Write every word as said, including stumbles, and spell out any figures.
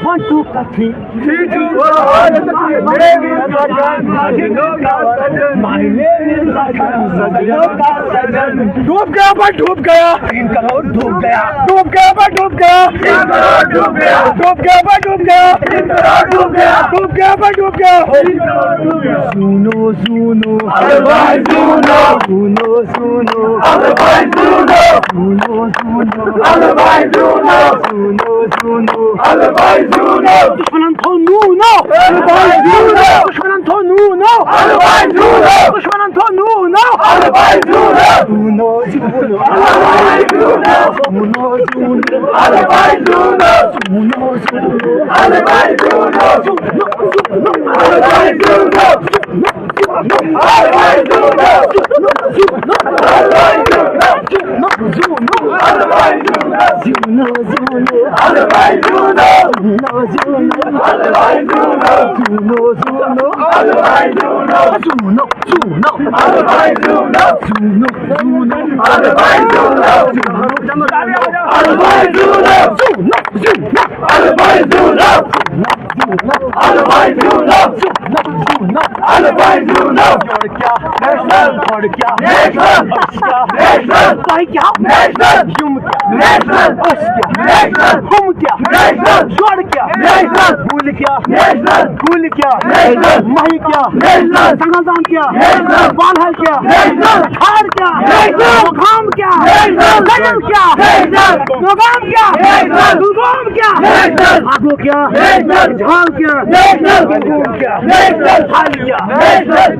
One, two, three. My name is Lagan. My name is Lagan. سجنوں کا سجن. ڈوب گیا بھائی، ڈوب گیا. تین کروڑ ڈوب گیا. ڈوب گیا بھائی، ڈوب گیا. تین کروڑ ڈوب گیا. ڈوب گیا بھائی، ڈوب گیا. تین کروڑ ڈوب گیا. ڈوب گیا بھائی، ڈوب گیا. زوٗنو، زوٗنو. الباے زوٗنو. زوٗنو، زوٗنو. الباے زوٗنو. زوٗنو، زوٗنو. الباے زوٗنو. زوٗنو، زوٗنو. الباے زوٗنو. دُشمنن تھوٚو نوٗنو. الباے زوٗنو. دُشمنن تھوٚو نوٗنو. الباے زوٗنو. دُشمنن تھوٚو نوٗنو. الباے زوٗنو. زوٗنو، زوٗنو. الباے زوٗنو. زوٗنو، زوٗنو. الباے زوٗنو. زوٗنو، زوٗنو. الباے زوٗنو. زوٗنو، زوٗنو. الباے زوٗنو. الباے زوٗنو. یورٕ کیٛاہ؟ نیشنل. گۄڈٕ کیٛاہ؟ نیشنل. أسۍ کیٛاہ؟ نیشنل. تۄہہِ کیٛاہ؟ نیشنل. یِم کیٛاہ؟ نیشنل. أسۍ کیٛاہ؟ نیشنل. ہُم کیٛاہ؟ نیشنل. یورٕ کیٛاہ؟ نیشنل. گُلۍ کیٛاہ؟ نیشنل. گُلۍ کیٛاہ؟ نیشنل. مہہِ کیٛاہ؟ نیشنل. سنگلدان کیٛاہ؟ نیشنل. بالہل کیٛاہ؟ نیشنل. کھار کیٛاہ؟ نیشنل. مقام کیٛاہ؟ نیشنل. دٔلیٖل کیٛاہ؟ نیشنل. مقام کیٛاہ؟ نیشنل. گُلگام کیٛاہ؟ نیشنل. اَگُر کیٛاہ؟ نیشنل. جھال کیٛاہ؟ نیشنل. گُلگوم کیٛاہ؟ نیشنل. حل کیٛاہ؟ نیشنل.